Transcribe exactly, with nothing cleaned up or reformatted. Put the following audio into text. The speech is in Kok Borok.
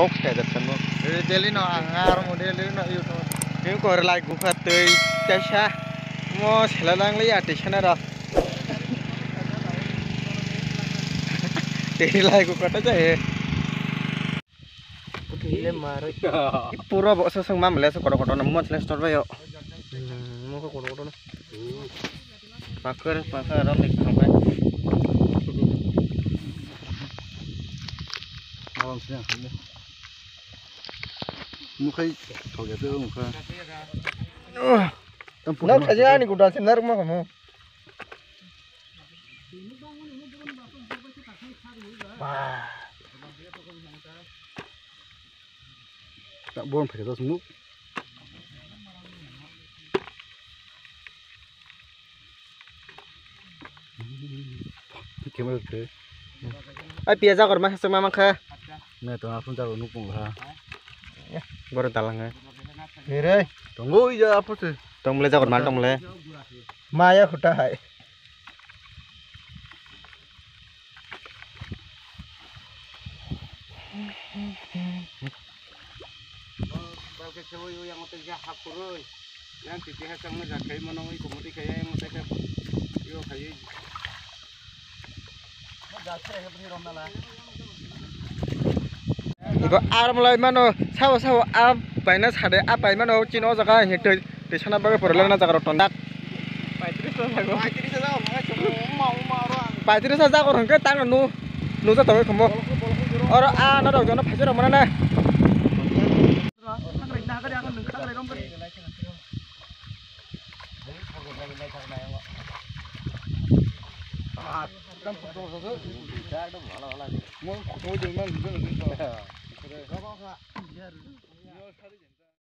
Kok khe jak sanu. Daily no ang ar mo daily no YouTube. Yung kor lai gukha tei tesa. Mo sela lang le ya tesa na ro. Tei lai gukha ta jahe. Ile maro. Puro bo so sung mam le so kotor kotor no mo sela store bayo. Hmm, mo ko kotor kotor no. Pakar pakar rom dik khambai. Alam sini. Mukhai thok ya tu mukha. Tam pura. Nok saja ani kuda sinar ma kamu. Wah. Tak bon phe dos muk. Camera khe. Ai pia jagor ma sasuk ma mankha. Ne to aphun jagor nuk pung ha. Boro dalang hai. Nire. Tongo ija aphun se. Tong bole jagor mal tong bole. Maya khuta hai. Balke sewo yo yang otek ja hap kuroi. Yang titi ha chang na ja khai mano oi komoti khai yang otek yo khai. Ibo ar malai mano sabo sabo a paina sade a pai mano chini o jaga hinwi twi twi sana bagwi pore lana jaga rok tonjak. Paitris o jaga rok hwnkhe tang nu nuja tongwi khumo. Oro a na rok jono phaisa rok mana na.